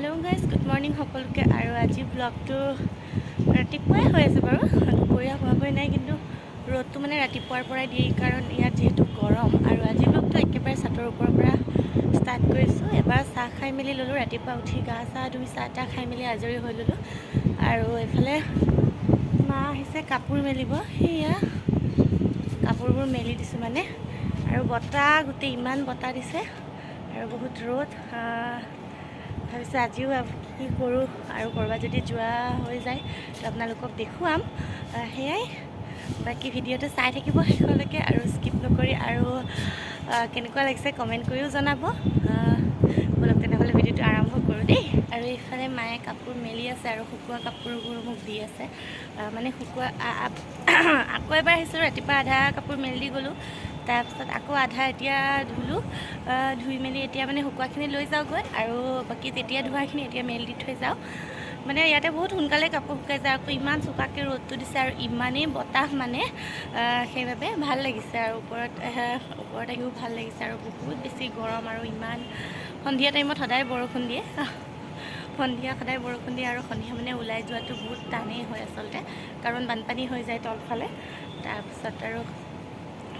Hello' guys, good morning সকলোকে। আৰু আজি ব্লগটো ৰাতিপুৱাই হৈ আছে বাৰু, দুপৰীয়া হোৱাগৈ নাই, কিন্তু ৰ'দটো মানে ৰাতিপুৱাৰ পৰাই দিয়ে, কাৰণ ইয়াত যিহেতু গৰম। আৰু আজি ব্লগটো একেবাৰে চাটৰ ওপৰৰ পৰা ষ্টাৰ্ট কৰিছোঁ। এবাৰ চাহ খাই মেলি ল'লোঁ, ৰাতিপুৱা উঠি গা চা ধুই চাহ তাহ খাই মেলি আজৰি হৈ ল'লোঁ। আৰু এইফালে মা আহিছে কাপোৰ মেলিব, সেয়া কাপোৰবোৰ মেলি দিছোঁ মানে। আৰু বতাহ গোটেই ইমান বতাহ দিছে আৰু বহুত ৰ'দ। ভাবিছোঁ আজিও কি কৰোঁ আৰু ক'ৰবাত যদি যোৱা হৈ যায় তো আপোনালোকক দেখুৱাম। সেয়াই, বাকী ভিডিঅ'টো চাই থাকিব শেষলৈকে আৰু স্কিপ নকৰি, আৰু কেনেকুৱা লাগিছে কমেণ্ট কৰিও জনাব। ব'লক তেনেহ'লে ভিডিঅ'টো আৰম্ভ কৰোঁ দেই। আৰু এইফালে মায়ে কাপোৰ মেলি আছে আৰু শুকোৱা কাপোৰবোৰ মোক দি আছে। মানে শুকোৱা আকৌ এবাৰ আহিছিলোঁ ৰাতিপুৱা, আধা কাপোৰ মেলি দি গ'লোঁ, তাৰপিছত আকৌ আধা এতিয়া ধুলোঁ। ধুই মেলি এতিয়া মানে শুকোৱাখিনি লৈ যাওঁগৈ আৰু বাকী তেতিয়া ধোৱাখিনি এতিয়া মেলি দি থৈ যাওঁ। মানে ইয়াতে বহুত সোনকালে কাপোৰ শুকাই যায়, আকৌ ইমান চোকাকৈ ৰ'দটো দিছে আৰু ইমানেই বতাহ মানে, সেইবাবে ভাল লাগিছে। আৰু ওপৰত আহিও ভাল লাগিছে। আৰু বহুত বেছি গৰম আৰু ইমান সন্ধিয়া টাইমত সদায় বৰষুণ দিয়ে, সন্ধিয়া সদায় বৰষুণ দিয়ে। আৰু সন্ধিয়া মানে ওলাই যোৱাটো বহুত টানেই হয় আচলতে, কাৰণ বানপানী হৈ যায় তলফালে। তাৰপিছত আৰু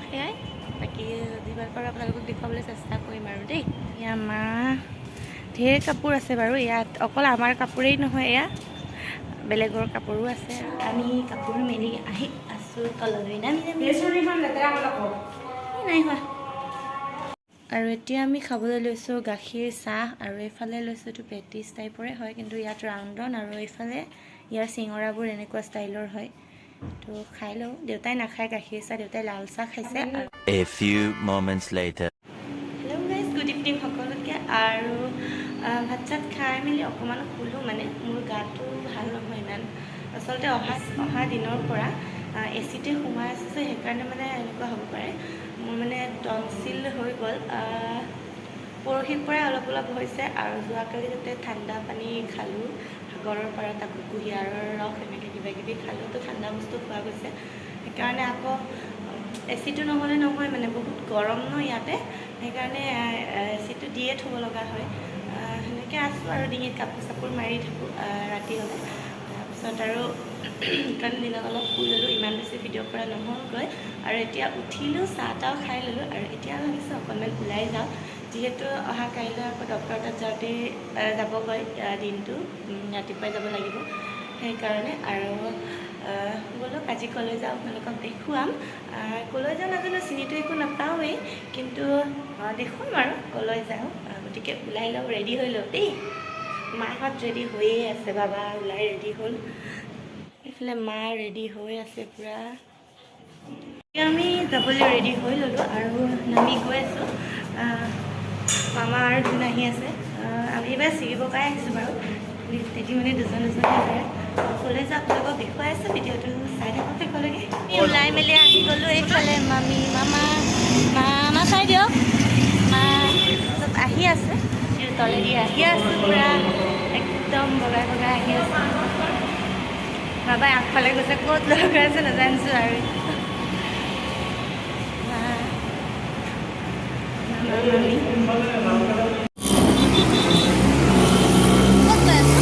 সেয়াই, বাকী যিমান পাৰোঁ আপোনালোকক দেখুৱাবলৈ চেষ্টা কৰিম আৰু দেই। এয়া মা ঢেৰ কাপোৰ আছে বাৰু ইয়াত, অকল আমাৰ কাপোৰেই নহয়, এয়া বেলেগৰ কাপোৰো আছে। আমি কাপোৰ মেলি আহি আছোঁ তললৈ নামি নামি। এই নাই হোৱা। আৰু এতিয়া আমি খাবলৈ লৈছোঁ গাখীৰ চাহ। আৰু এইফালে লৈছোঁ এইটো পেটিছ টাইপৰে হয়, কিন্তু ইয়াত ৰাউণ্ড ৰাউণ্ড, আৰু এইফালে ইয়াৰ চিঙৰাবোৰ এনেকুৱা ষ্টাইলৰ হয়। তো খাই লওঁ। দেউতাই নাখায় গাখীৰ চাহ, দেউতাই লাল চাহ খাইছে। আৰু A few moments later. Hello guys, good evening সকলোকে। আৰু ভাত চাত খাই মেলি অকণমান শুলোঁ, মানে মোৰ গাটো ভাল নহয় ইমান আচলতে। অহা অহা দিনৰ পৰা এচিতে সোমাই আছোঁ যে, সেইকাৰণে মানে এনেকুৱা হ'ব পাৰে। মোৰ মানে টনচিল হৈ গ'ল, পৰহিৰ পৰাই অলপ অলপ হৈছে। আৰু যোৱাকালি তাতে ঠাণ্ডা পানী খালোঁ, সাগৰৰ পাৰত, আকৌ কুঁহিয়াৰৰ ৰস এনেকৈ কিবা কিবি খালোঁ, তো ঠাণ্ডা বস্তু খোৱা গৈছে। সেইকাৰণে আকৌ এচিটো নহ'লে নহয়, মানে বহুত গৰম ন ইয়াতে, সেইকাৰণে এচিটো দিয়ে থ'ব লগা হয়। সেনেকৈ আছোঁ আৰু ডিঙিত কাপোৰ চাপোৰ মাৰি থাকোঁ ৰাতি হ'লে। তাৰপিছত আৰু কাৰণ দিনত অলপ শুই ল'লোঁ, ইমান বেছি ভিডিঅ' কৰা নহ'লগৈ। আৰু এতিয়া উঠিলোঁ, চাহ তাহ খাই ল'লোঁ আৰু এতিয়া ভাবিছোঁ অকণমান ওলাই যাওঁ, যিহেতু অহা কাইলৈ আকৌ ডক্টৰ তাত যাওঁতে যাবগৈ দিনটো, ৰাতিপুৱাই যাব লাগিব সেইকাৰণে। আৰু ব'লক আজি ক'লৈ যাওঁ আপোনালোকক দেখুৱাম। ক'লৈ যাওঁ নাজানো, চিনিটো একো নাপাওঁৱেই, কিন্তু দেখুৱাম আৰু ক'লৈ যাওঁ। গতিকে ওলাই লওঁ, ৰেডি হৈ লওঁ দেই। মাহঁত ৰেডি হৈয়ে আছে, বাবা ওলাই ৰেডি হ'ল, এইফালে মা ৰেডি হৈ আছে পূৰা। এতিয়া আমি যাবলৈ ৰেডি হৈ ল'লোঁ আৰু নামি গৈ আছোঁ। মামা আৰু ধুন আহি আছে। আমি এইবাৰ ছিগিবকাই আহিছোঁ বাৰু, লিফ্টেদি মানে দুজন দুজনকৈ যায়। ক'লৈ যাওঁ আপোনালোকক দেখুৱাই আছোঁ, ভিডিঅ'টো চাই থাকক শেষলৈকে। আমি ওলাই মেলি আহি গ'লোঁ। এইফালে মামী, মামা, মামা চাই দিয়ক, মা চব আহি আছে। তলেদি আহি আছোঁ, পূৰা একদম বগাই বগাই আহি আছোঁ। বাবাই আগফালে গৈছে, ক'ত লৈ গৈ আছে নাজানিছোঁ। আৰু মা, মামা, মামী ক'ত গৈ আছো?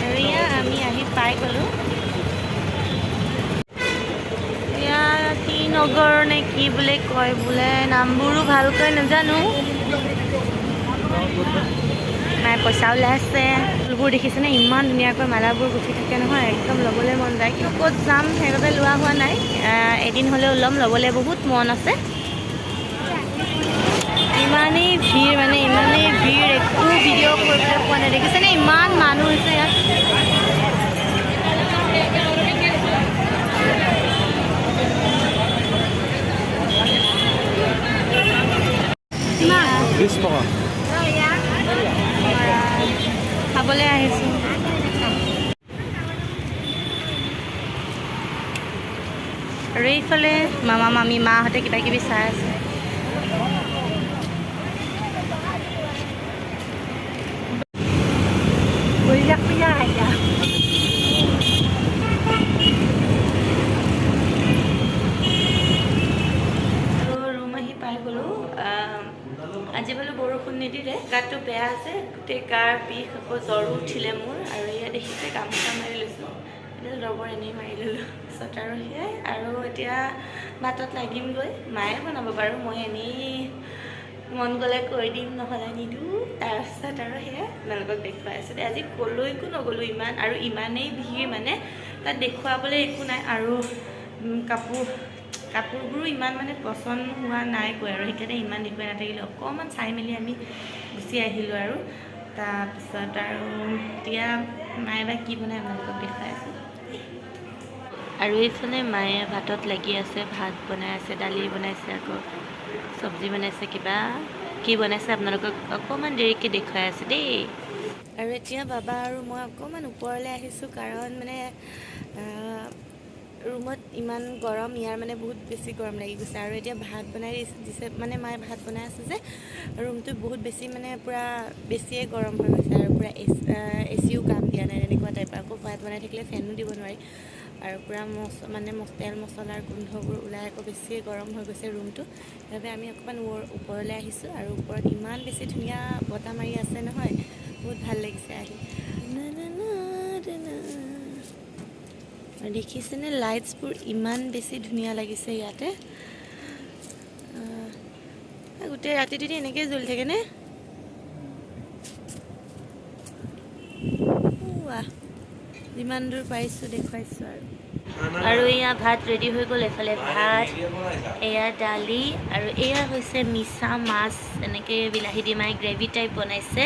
আৰু এয়া আমি আহি পাই গ'লোঁ। এয়া টি নগৰ নে কি বোলে কয় বোলে, নামবোৰো ভালকৈ নাজানো। মায়ে পইচা ওলাই আছে। ফুলবোৰ দেখিছেনে, ইমান ধুনীয়াকৈ মালাবোৰ গুঠি থাকে নহয়, একদম ল'বলৈ মন যায়, কিন্তু ক'ত যাম সেইবাবে লোৱা হোৱা নাই। এদিন হ'লেও ল'ম, ল'বলৈ বহুত মন আছে। ইমানেই ভিৰ, মানে ইমানেই ভিৰ, একো ভিডিঅ' কৰিবলৈ পোৱা নাই। দেখিছেনে ইমান মানুহ হৈছে ইয়াত। 20 টকা। খাবলৈ আহিছোঁ। আৰু এইফালে মামা মামী মাহঁতে কিবা কিবি চাই আছে। আৰু ৰুম আহি পাই গ'লোঁ। আজি বোলো বৰষুণ নিদিলে, গাটো বেয়া আছে, গোটেই গাৰ বিষ, আকৌ জ্বৰো উঠিলে মোৰ। আৰু এয়া দেখিছে, গামোচা মাৰি লৈছোঁ, এডাল ৰবৰ এনেই মাৰি ল'লোঁ। তাৰপিছত আৰু সেয়াই, আৰু এতিয়া ভাতত লাগিমগৈ। মায়ে বনাব বাৰু, মই এনেই মন গ'লে কৈ দিম, নহ'লে নিদিওঁ। তাৰপিছত আৰু সেয়াই আপোনালোকক দেখুৱাই আছোঁ দেই। আজি ক'লৈকো নগ'লোঁ ইমান, আৰু ইমানেই ভিৰ, মানে তাত দেখুৱাবলৈ একো নাই। আৰু কাপোৰবোৰো ইমান মানে পচন্দ হোৱা নাই গৈ আৰু সেইকাৰণে ইমান দেখুৱাই নাথাকিলোঁ, অকণমান চাই মেলি আমি গুচি আহিলোঁ। আৰু তাৰপিছত আৰু এতিয়া মায়ে বা কি বনাই আপোনালোকক দেখুৱাই আছোঁ। আৰু এইফালে মায়ে ভাতত লাগি আছে, ভাত বনাই আছে, দালি বনাইছে, আকৌ চব্জি বনাইছে, কিবা কি বনাইছে আপোনালোকক অকণমান দেৰিকৈ দেখুৱাই আছে দেই। আৰু এতিয়া বাবা আৰু মই অকণমান ওপৰলৈ আহিছোঁ, কাৰণ মানে ৰুমত ইমান গৰম, ইয়াৰ মানে বহুত বেছি গৰম লাগি গৈছে। আৰু এতিয়া ভাত বনাই দিছে, মানে মায়ে ভাত বনাই আছে যে ৰুমটো বহুত বেছি মানে পূৰা বেছিয়ে গৰম হৈ গৈছে আৰু পূৰা এচিও কাম দিয়া নাই তেনেকুৱা টাইপ। আকৌ ভাত বনাই থাকিলে ফেনো দিব নোৱাৰি আৰু পূৰা মানে তেল মছলাৰ গোন্ধবোৰ ওলাই আকৌ বেছিয়ে গৰম হৈ গৈছে ৰুমটো। সেইবাবে আমি অকণমান ওপৰলৈ আহিছোঁ। আৰু ওপৰত ইমান বেছি ধুনীয়া বতাহ মাৰি আছে নহয়, বহুত ভাল লাগিছে আহি। না না না না। আৰু দেখিছেনে লাইটছবোৰ ইমান বেছি ধুনীয়া লাগিছে ইয়াতে। গোটেই ৰাতিটো এনেকৈ জ্বলি থাকেনে? ৱাহ, যিমান দূৰ পাৰিছোঁ দেখুৱাইছোঁ আৰু। আৰু এয়া ভাত ৰেডি হৈ গ'ল। এইফালে ভাত, এয়া দালি, আৰু এয়া হৈছে মিছা মাছ, এনেকৈ বিলাহী দি মায়ে গ্ৰেভি টাইপ বনাইছে,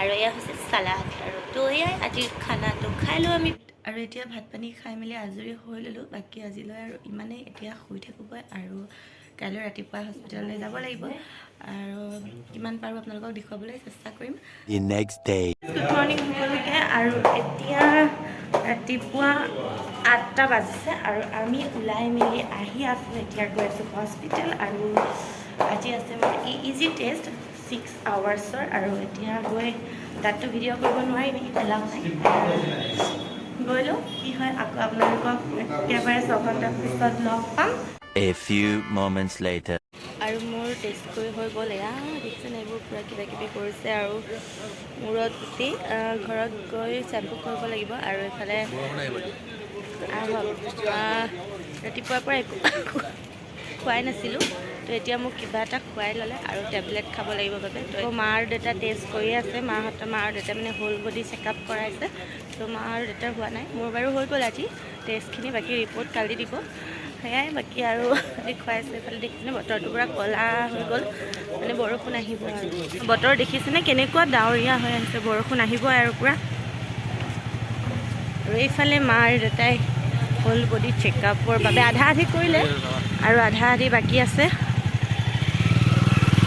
আৰু এয়া হৈছে চালাড। আৰু তো এয়াই আজিৰ খানাটো, খাই লওঁ আমি। আৰু এতিয়া ভাত পানী খাই মেলি আজৰি হৈ ল'লোঁ। বাকী আজিলৈ আৰু ইমানেই। এতিয়া শুই থাকোঁগৈ আৰু কাইলৈ ৰাতিপুৱা হস্পিটেললৈ যাব লাগিব। আৰু কিমান পাৰোঁ আপোনালোকক দেখুৱাবলৈ চেষ্টা কৰিম। The next day. Good morning সকলোকে। আৰু এতিয়া ৰাতিপুৱা 8টা বাজিছে আৰু আমি ওলাই মেলি আহি আছোঁ। এতিয়া গৈ আছোঁ হস্পিটেল আৰু আজি আছে মোৰ ইইজি টেষ্ট 6 আৱাৰ্ছৰ। আৰু এতিয়া গৈ তাততো ভিডিঅ' কৰিব নোৱাৰিমেই, এলাউ নাই। গৈ লওঁ, কি হয়, আকৌ আপোনালোকক একেবাৰে 6 ঘণ্টাৰ পিছত লগ পাম। A few moments later. আৰু মোৰ টেষ্ট কৰি হৈ গ'ল। এয়া দেখিছেনে, এইবোৰ পূৰা কিবা কিবি কৰিছে আৰু মূৰত গোটেই। ঘৰত গৈ চেম্পু কৰিব লাগিব। আৰু এইফালে আহক, ৰাতিপুৱাৰ পৰা একো খোৱাই নাছিলোঁ, তো এতিয়া মোক কিবা এটা খুৱাই ল'লে আৰু টেবলেট খাব লাগিব বাবে। তো মা আৰু দেউতা টেষ্ট কৰি আছে। মাহঁতৰ, মা আৰু দেউতাই মানে হোল বডি চেকআপ কৰাইছে। তো মা আৰু দেউতাৰ হোৱা নাই, মোৰ বাৰু হৈ গ'ল আজি টেষ্টখিনি, বাকী ৰিপৰ্ট কালি দিব। সেয়াই বাকী আৰু দেখুৱাইছে। এইফালে দেখিছেনে, বতৰটো পূৰা ক'লা হৈ গ'ল, মানে বৰষুণ আহিব। আৰু বতৰ দেখিছেনে কেনেকুৱা ডাৱৰীয়া হৈ আহিছে, বৰষুণ আহিব আৰু পূৰা। আৰু এইফালে মা আৰু দেউতাই হোল বডি চেকআপৰ বাবে আধা আধি কৰিলে আৰু আধা আধি বাকী আছে।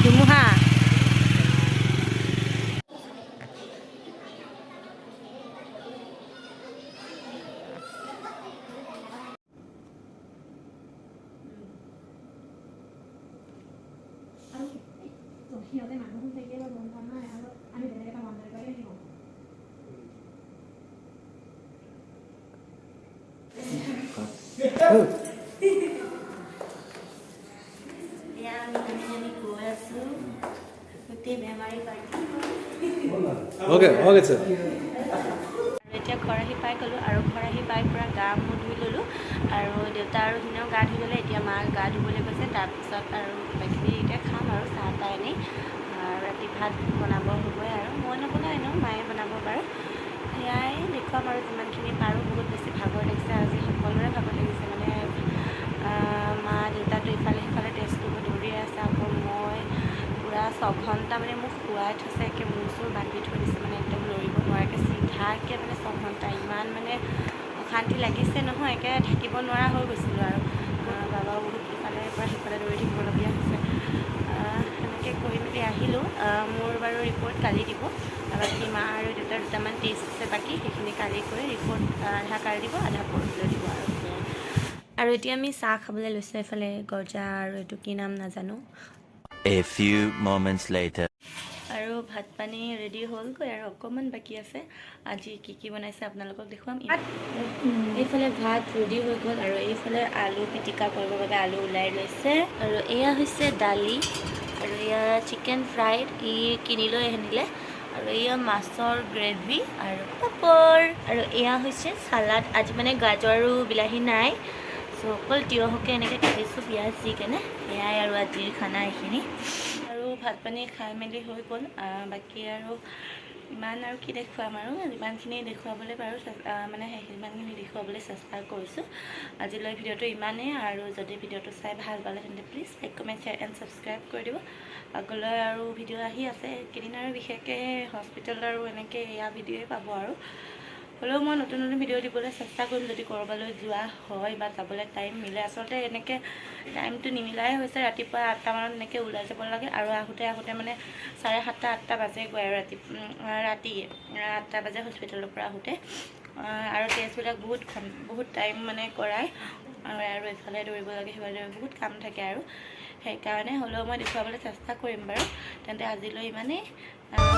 ধুমুহা। সিহঁতে মানুহ থাকিলে গম পোৱা নাই আৰু আমি বেলেগ এটা মন্দিৰ গৈ থাকিব। এয়া আমি নামি নামি গৈ আছোঁ, গোটেই বেমাৰী party. Okay okay sir. আৰু এতিয়া ঘৰ আহি পাই গ'লোঁ আৰু ঘৰ আহি পাই পূৰা গা মূৰ ধুই ল'লোঁ আৰু দেউতা আৰু ধুনেও গা ধুই ল'লে। এতিয়া মা গা ধুবলৈ গৈছে। তাৰপিছত আৰু কিবা কিবি এতিয়া খাম আৰু চাহ তাহ এনেই। আৰু ৰাতি ভাত বনাব হ'বই আৰু মই নবনাওঁ এনেও, মায়ে বনাব বাৰু। সেয়াই দেখুৱাম আৰু যিমানখিনি পাৰোঁ। বহুত বেছি ভাগৰ লাগিছে আজি, সকলোৰে ভাগৰ লাগিছে। মানে মা দেউতাটো ইফালে সিফালে টেষ্ট কৰিব দৌৰিয়ে আছে, আকৌ মই পূৰা 6 ঘণ্টা মানে মোক শুৱাই থৈছে, একে মূৰ চুৰ বান্ধি থৈ দিছে, মানে একদম লৰিব নোৱাৰাকৈ চিধাকৈ মানে 6 ঘণ্টা। ইমান মানে অশান্তি লাগিছে নহয়, একে থাকিব নোৱাৰা হৈ গৈছিলোঁ। আৰু বাবাও বহুত ইফালে পৰা সিফালে দৌৰি থাকিবলগীয়া হৈছে। সেনেকৈ কৰি মেলি আহিলোঁ। মোৰ বাৰু ৰিপৰ্ট কালি দিব। বাকী মা আৰু দেউতাৰ দুটামান টেষ্ট আছে বাকী, সেইখিনি কালি কৰি ৰিপৰ্ট আধা কালি দিব, আধা পৰহিলৈ দিব। আৰু সেয়াই। আৰু এতিয়া আমি চাহ খাবলৈ লৈছোঁ। এইফালে গজা আৰু এইটো কি নাম নাজানো। A few moments later. আৰু ভাত পানী ৰেডি হ'লগৈ আৰু অকণমান বাকী আছে। আজি কি কি বনাইছে আপোনালোকক দেখুৱাম। এইফালে ভাত ৰেডি হৈ গ'ল আৰু এইফালে আলু পিটিকা কৰিবৰ বাবে আলু ওলাই লৈছে। আৰু এয়া হৈছে দালি আৰু এয়া চিকেন ফ্ৰাই, ই কিনি লৈ আনিলে। আৰু এয়া মাছৰ গ্ৰেভি আৰু পাপৰ আৰু এয়া হৈছে চালাড। আজি মানে গাজৰ আৰু বিলাহী নাই, চ' অকল তিয়ঁহকে এনেকৈ কাটিছোঁ পিঁয়াজ দি কেনে। এয়াই আৰু আজিৰ খানা এইখিনি। আৰু ভাত পানী খাই মেলি হৈ গ'ল। বাকী আৰু ইমান আৰু কি দেখুৱাম আৰু ইমানখিনি দেখুৱাবলৈ পাৰোঁ, মানে সিমানখিনি দেখুৱাবলৈ চেষ্টা কৰিছোঁ। আজিলৈ ভিডিঅ'টো ইমানেই। আৰু যদি ভিডিঅ'টো চাই ভাল পালে, তেন্তে please like, comment, share and subscribe কৰি দিব। আগলৈ আৰু ভিডিঅ' আহি আছে কেইদিন আৰু বিশেষকৈ হস্পিটেল আৰু এনেকৈ এয়া ভিডিঅ'ই পাব। আৰু হ'লেও মই নতুন নতুন ভিডিঅ' দিবলৈ চেষ্টা কৰিম, যদি ক'ৰবালৈ যোৱা হয় বা যাবলৈ টাইম মিলে। আচলতে এনেকৈ টাইমটো নিমিলাই হৈছে। ৰাতিপুৱা 8টামানত এনেকৈ ওলাই যাব লাগে আৰু আহোঁতে আহোঁতে মানে 7:30, 8টা বাজেগৈ। আৰু ৰাতি ৰাতি 8টা বাজে হস্পিটেলৰ পৰা আহোঁতে। আৰু টেষ্টবিলাক বহুত বহুত টাইম মানে কৰায় আৰু আৰু এইফালে দৌৰিব লাগে, সেইফালে দৌৰিব, বহুত কাম থাকে। আৰু সেইকাৰণে হ'লেও মই দেখুৱাবলৈ চেষ্টা কৰিম বাৰু। তেন্তে আজিলৈ ইমানেই, বাই।